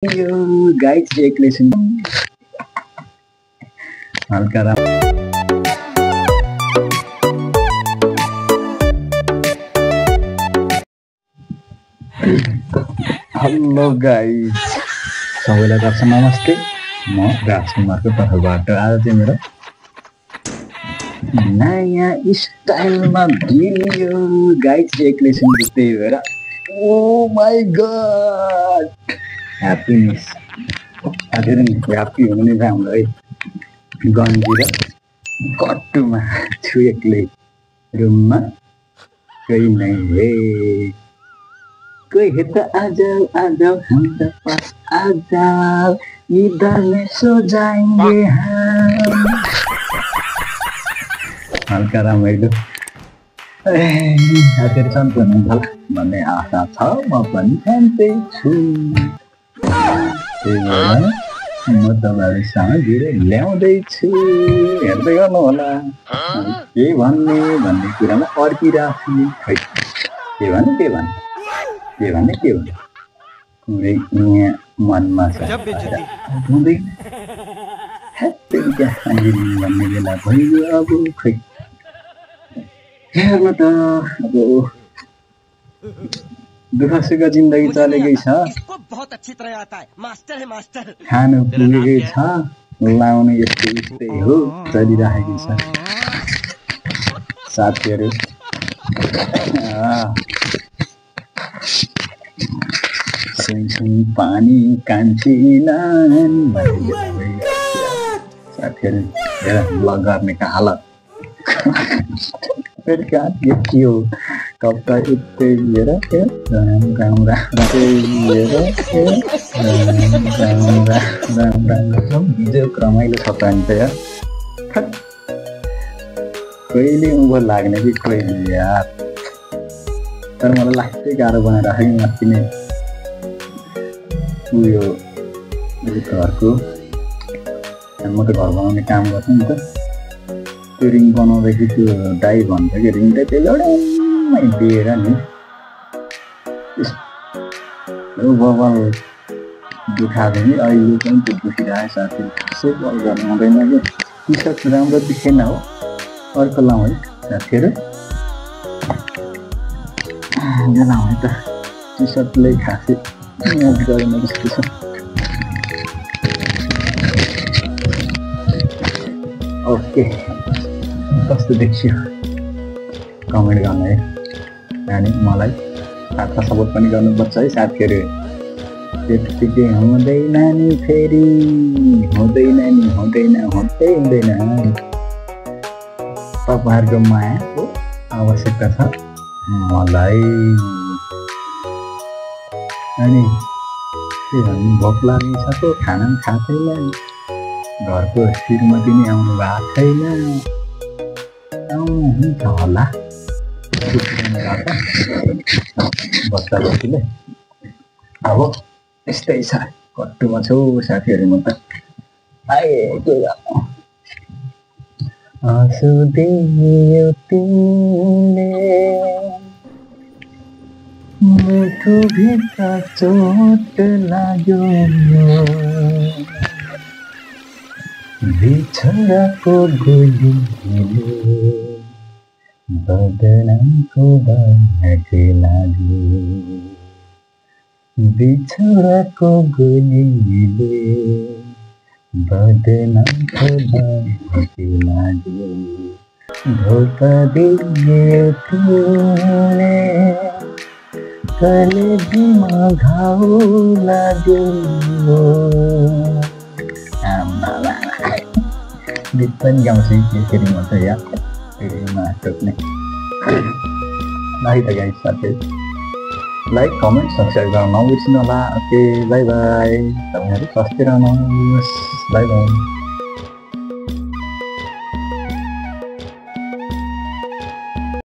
yo guys एकले सुन हल्का Ram hello guys सबैलाई दर्शक नमस्ते म राजकुमारको तर्फबाट आज चाहिँ मेरो नयाँ स्टाइलमा भिडियो गाइस एकले सुन त्यही भएर ओ माय गॉड ह्याप्पीनेस साथीहरु नि ह्याप्पी हुनु नै राम्रो है गन्जी र कट्टुमा छु एक्लै रुममा कोही नै हे कोही त आजाओ आजाओ हम त पास आजाओ इधर में सो जाएंगे हम हल्का रमाइलो साथीहरु सन्चै हुनुहुन्छ होला भन्ने आशा छ म पनि सन्चै छु त्यही भएर म तपाईहरुसँग भिडियो ल्याउँदैछु हेर्दै गर्नु होला के भन्ने कुरामा अड्किरहेको छु खै के भन्ने कुरै यहाँ मनमा छ हुँदैन हेत्तेरिका भन्ने बेला भइगयो अब खै हेर्नु त अब दुःख सुख जिन्दगी चलेकै छ खानु पुगेकै छ लाउनु यस्तै हो चलिरहेकै छ साथीहरु सिङ पानी कान्छी साथीहरु हेर ब्लग गर्नेको हालत फेरि कहाँ के हो कप्ता यस्तै लिएर राम हिजो रमाइलो छ त नि त यार कहिले उँभो लाग्ने कि कहिले यार तर मलाई लास्टै गाह्रो बनाएर राखेँ अस्ति नै उयो घरको म त घर बनाउने काम गर्छु नि त त्यो रिङ बनाउँदाखेरि त्यो डाई भन्छ कि रिङ त त्यसले एउटै दिएर नि बबल दुखाएको नि अहिले पनि त्यो दुखिरहेको साथी खासै बल गर्नु हुँदैन कि टी सर्ट राम्रो देखेन हो अर्को लाउँ है साथीहरू यो लाउँ है त टी सर्टले खासै म्याच गरेन जस्तो छ ओके कस्तो देख्यो कमेन्ट गर्नु है अनि मलाई साथमा सपोर्ट पनि गर्नुपर्छ है साथीहरू त्यतिकै हुँदैन नि फेरि हुँदैन तपाईँहरूको मायाको आवश्यकता छ मलाई अनि के भन्नु भोक लाग्ने छ त खाना पनि खाएको छैन घरको श्रीमती नि आउनु भएको छैन आउनुहुन्छ होला बस्दा बसीले अब यस्तै छ कट्टुमा छु साथीहरू म त आएको आँसु दियो तिमीले मुटु भित्र चोट लाग्यो बिछोडको गोलीले बदनामको बाटो लाग्यो बिछोडको गोलीले बदनामको बाटो लाग्यो धोका दियो तिमीले कलेजीमा घाउ लाग्यो गीत पनि गाउँछु यसरी म त यार भिडियोमा टोक्ने ल त गाइस साथै लाइक कमेन्ट सब्सक्राइब गर्न नबिर्सिनु होला ओके बाई बाई तपाईहरु स्वस्थ रहनुहोस् बाई बाई